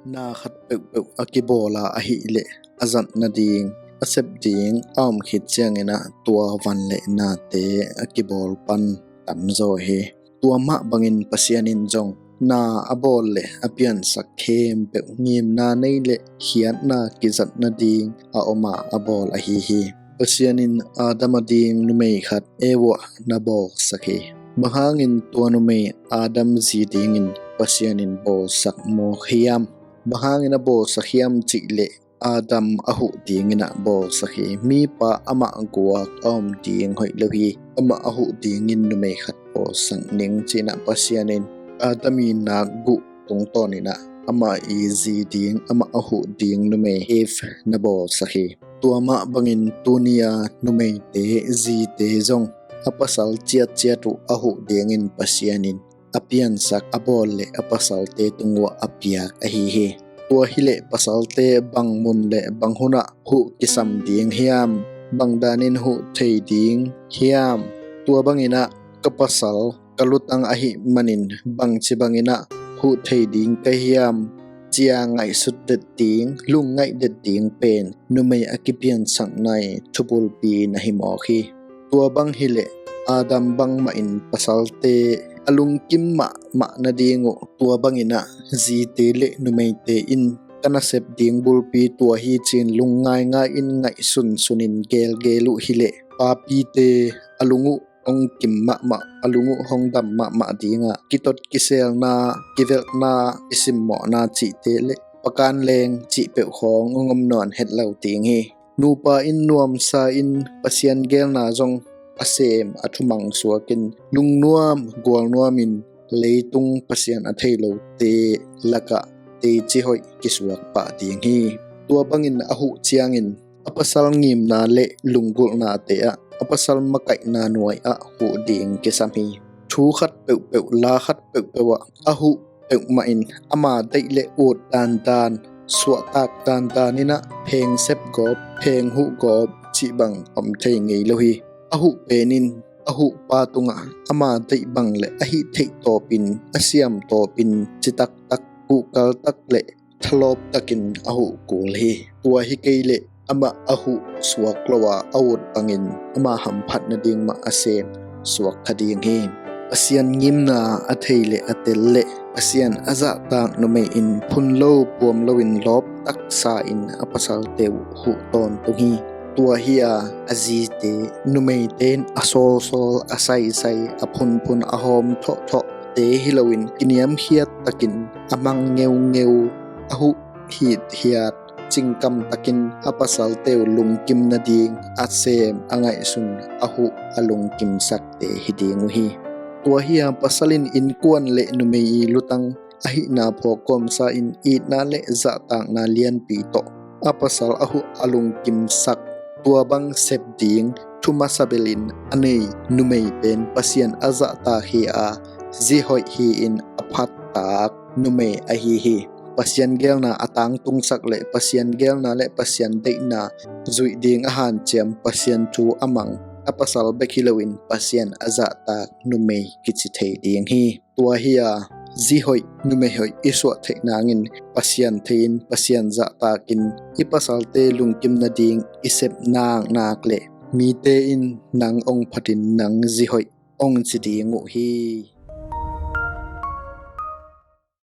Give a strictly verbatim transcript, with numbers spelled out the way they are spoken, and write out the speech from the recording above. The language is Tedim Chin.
Na khat peuhpeuh a kibawl a, ahih leh a zat nading a sep ding a om khit ciangin ah tua van le nate a kibawl pan tamzaw hi. Tua mah bangin Pasian in zong na a bawl le a piansak khempeuh ngimna nei le khiatna kizat nading a om a, a bawl ahi hi. Pasian in Adam a ding numei khat Eva na bawlsak hi. Bang hangin tua numei Adam zi dingin Pasian in bawlsak mawk hiam? Bang hangin a bawlsak hiam cih leh Adam a huh dingin ah bawlsak hi. Mipa amah guak a om ding hoih lo hi. Amah a huh dingin numei khat bawlsak ning ci-in ah Pasian in Adam i nak guh tungtawnin ah amah i zi ding, amah a huh ding numei Eve na bawlsak hi. Tua mah bangin tuni-a numeite zite zong a pasal ciatciat uh a huh dingin Pasian in a piansak, a bawl le a pasalte tung uah a piak ahi hi. Tua hileh pasalte bang mun le bang hunah huh kisam ding hiam? Bang danin huh thei ding hiam? Tua bangin ah ka pasal ka lutang ahih manin bangci bangin ah huh thei ding ka hiam? Cia ngaihsut det ding, lungngaih det ding pen numei a kipiansakna i thubulpi na hi mawk hi. Tua bang hileh Adam bangmah in pasalte a lungkim mahmah nading uh, tua bangin ah zite le numeite in ka nasep ding bulpi tua hi ci-in lungngaingai in ngaihsunsun in gelgel uh hileh papite a lung uh hong kim mahmah, a lung uh hong dam mahmah ding a, kitot kiselna, kivelhna, kisimmawhna cihte le pakan leng cih peuh khawng hong om nawn het lo ding hi. Nupa in nuamsa in Pasian geelna zong a sem a thumang suakin lungnuam gualnuamin leitung Pasian a thei lote lakah teici hoih kisuak pah ding hi. Tua bangin a huh ciangin a pasal ngimna le lunggulhnate ah, a pasal makaihna nuai ah huh ding kisam hi. Thu khat peuhpeuh, la khat peuhpeuh ah a huh peuhmah in ama deih le ut dandan, suahtak dandan in ah pheng sep gawp, pheng huh gawp cih bang om thei ngei lo hi. A huh pen in a huhpa tungah ama deih bang le a hih theih tawpin, a siam tawpin, citaktak, kuhkaltak le thalawptakin a huh kul hi. Tua hi kei leh amah a huh suak lo a, a ut bangin ama hamphat nading mah a sem suak kha ding hi. Pasian ngimna a thei le a tel le Pasian a zahtak numei in phun lo puam loin lawp taksa in a pasalte uh huh tawntung hi. Tua hi a, a zite numeite in a sawlsawl, a saisai, a phunphun, a hawm thawhtawh te hi loin kiniamkhiat takin a mang ngeungeu, a huh hithiat, cingkam takin a pasalte uh lungkim nading a sem, a ngaihsun, a huh, a lungkimsakte hi ding uh hi. Tua hi a, pasal in innkuan le numei i lutang ahihna phawk kawmsa in itna le zahtakna lianpi tawh a pasal a huh a lungkimsak, tua bang sep ding thu masa belin a nei numei pen Pasian a zahtak hi a, zi hoih hi-in a phattak numei ahi hi. Pasian geelna a tangtungsak le Pasian geelna le Pasian deihna zuih ding a hanciam, Pasian thu a mang a pasal bek hi loin Pasian a zahtak numei kici thei ding hi. Tua hi a, zi hoih, numei hoih i suah theih nangin Pasian thei-in, Pasian zahtakin i pasalte lungkim nading i sep naknak le mite in nang hong phatin nang zi hoih hong ci ding uh hi.